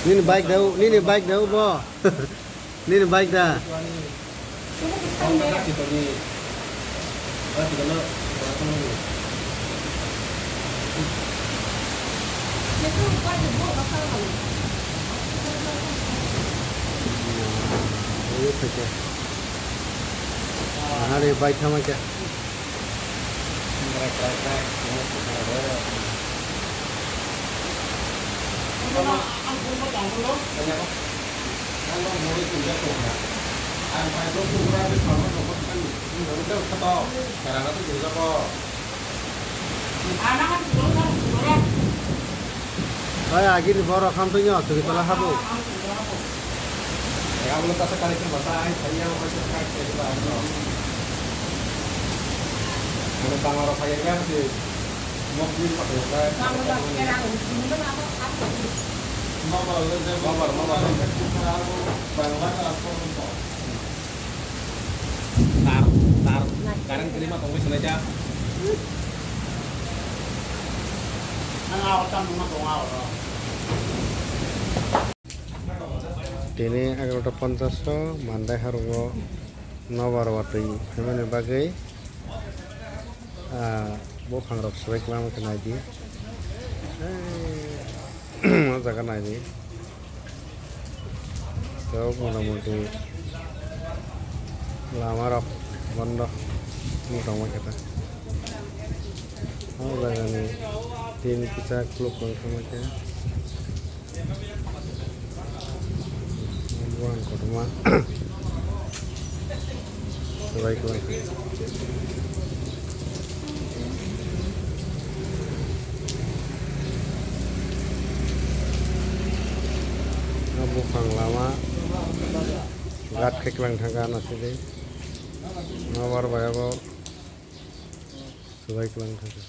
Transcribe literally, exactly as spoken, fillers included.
Nini bike da, nini bike da bo. Nini bike da. Hari bike thama kya? Bai, agini borok ham twi no, twi tola habo. Tar, tar, current kwrwi ma tongwi sinai kha. Tini egarota ponchash o Mandai harungo nobar watwi phaimani bagwi, ah, buphangrok swbai kwlangma khe naidi. O jaga naidi. Tok motamoti lama rok bondo wng tongma khe ta. O jaga ni tin kisa khuluk wng tongma khe. Buang kotorma. Swbai kwlai kha. O buphang lama ghat khe kwlang thangkha, nasidi nobar bai abo swbai kwlang thangkha.